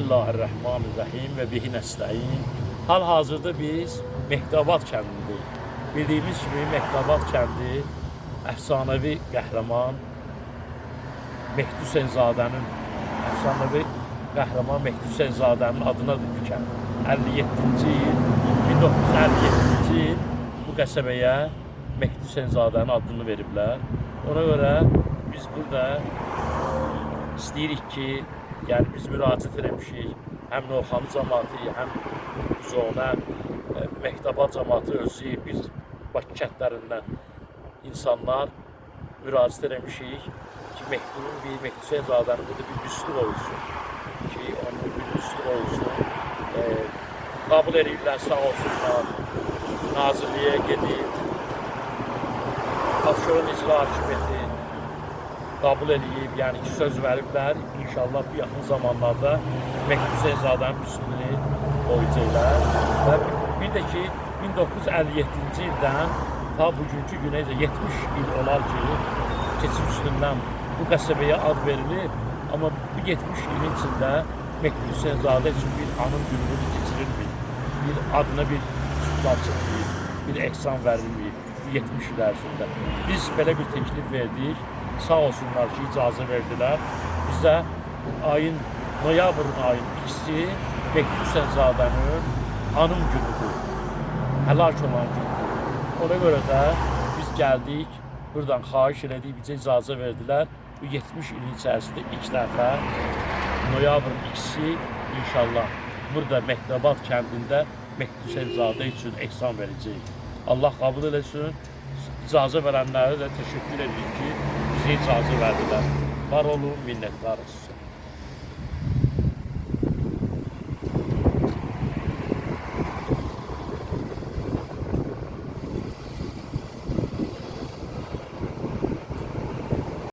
Bismillahirrahmanirrahim və bihi nəstəin. Hal-hazırda biz Mehdabad kəndindəyik. Bildiyimiz kimi Mehdabad kəndi əfsanəvi qəhrəman Mehdi Hüseynzadənin əfsanəvi qəhrəman Mehdi Hüseynzadənin adınadır bu kənd. 57-ci il, 1957-ci il bu qəsəbəyə Mehdi Hüseynzadənin adını veriblər. Ona görə biz burada istəyirik ki, yəni biz müraciət eləmişik həm Novxanı cəmaəti, həm Buzovna, Mehdabad cəmaəti özü, biz Bakı kəndlərindən insanlar müraciət eləmişik ki, Mehdinin bir Mehdi Hüseynzadənin burada bir büstü qoyulsun. Ki, onun bir büstü qoyulsun. Qəbul eləyirlər, sağ olsunlar. Nazirliyə gedib, Abşeron İcra Hakimiyyəti qəbul eləyib, yəni ki, söz veriblər. İnşallah bu yaxın zamanlarda Mehdi Hüseynzadənin büstünü qoyacaqlar. Və bir də ki, 1957-ci ildən ta bugünkü günə 70 il olar ki, keçib üstündən bu qəsəbəyə ad verilib, amma bu 70 ilin içində Mehdi Hüseynzadə üçün bir anım günü burada keçirilməyib. Bir adına bir tutlar çıxmayıb, bir ehsan verilməyib bu 70 il ərzində. Biz belə bir təklif verdik. Sağ olsunlar ki, icazə verdilər. Bizə ayın, noyabrın ayın ikisi Mehdi Hüseynzadənin anım günüdür. Həlak olan gündür. Ona görə də biz gəldik, buradan xahiş elədik, bizə icazə verdilər. Bu 70 ilin içərisində ilk dəfə noyabrın ikisi inşallah burada Mehdabad kəndində Mehdi Hüseynzadə üçün ehsan verəcəyik. Allah qəbul eləsin. İcazə verənlərə də təşəkkür edirik ki, bizə icazə verdilər. Var olun, minnətdarıq sizə.